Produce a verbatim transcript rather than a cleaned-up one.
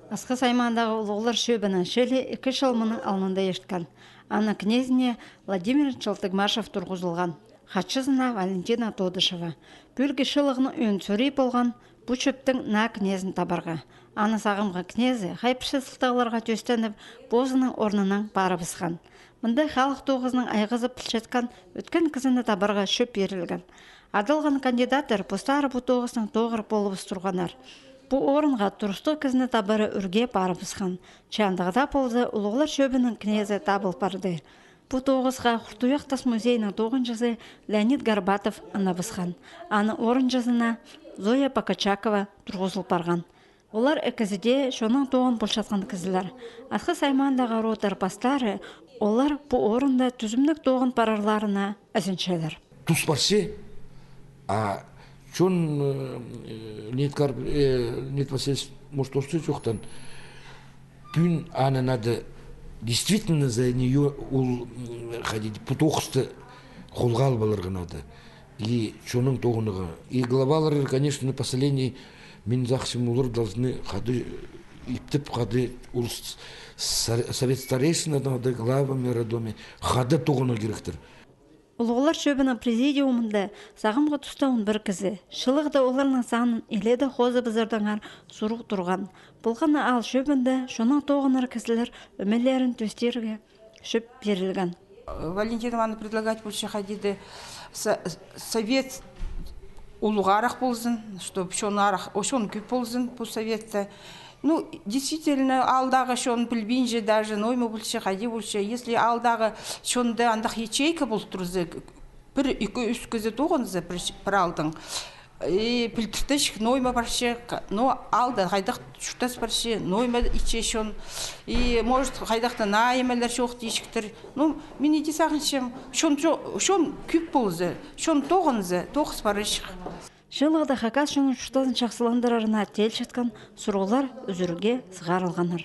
Асхыс аймаандағы Улуғлар чӧбінің чілі ікі чыл мының алнында ирткен. Аның кнезіне Владимир Челтыгмашев турғызылған, хатчызына Валентина Тодышева. Пӧлгі чылығның ӧӧн сурии полған пу чӧптің наа кнезін табарға. Аны сағамғы кнезі хай пірсі сылтағларға тӧстеніп, позының орнынаң парыбысхан. Мында халых тоғызынаң айғазып пілчеткен ӧткен кізіні табарға чӧп пирілген. Адалған кандидаттар постары пу тоғыстың тоғыр полыбыс турғаннар. Пу орынға турыстығ кізіні табары ӱрге парыбысхан. Че андағ даа полза, Улуғлар чӧбінің кнезі табыл парды. Пу тоғысха Хуртуях тас музейінің тоғынҷызы Леонид Горбатов ынабысхан. Аның орынҷызына Зоя Покачакова турғызыл парған. Олар ікізі дее чоннаң тоғын полчатхан кізілер. Асхыс аймаандағы родтар пастары олар пу орында тӱзімніг тоғын парарларына ізенчелер. Тус парча, а чон, э, Леонид Карп-, э, Леонид Васильевич, может, орысча чоохтаан, пӱӱн аны надо действительно за неё ол, м, ходить, пу тоғысты холға алып аларға надо. И чонның тоғынарға. И главалар, конечно, поселений, мин сағынчам, олар должны хада иптеп, хада ол с-, с-, совет старейшин, надо главами родами хада тоғынарға киректер. Улуғлар чӧбінің президиумында сағамғы туста он пір кізі. Чылығда оларның санын иледе хозыбызардаңар сурығ турған. Полған на аал чӧбінде чоннаң тоғынар кізілер ӧмелерін тӧстирге чӧп пирілген. Валентина Ивановна предлагать полча хайди дее со-, совет улуғарах ползын, чтоб чон арах, о, чон кӧп ползын пу советте. Ну, действительно, аалдағы чон пілбинче даже, ноо ниме полча, хайди полча. Если аалдағы чонда андағ ячейка пол турза, пір, ікі, ӱс кізі тоғынза пір, пір аалдаң, и пілдіртчең, ноо ниме парча, но аалда хайдағ чуртас парча, ноо ниме итче чон. И, может, хайдағ-да наа нимелер чоохтирҷіктер. Ну, мин иди сағынчам, чон чо-, чон кӧп полза, чон тоғынза, тоғыс парарҷых. Чылығда хакас чонның чуртазын чахсыландырарына теелчеткен сурығлар ӱзӱрге сығарылғаннар.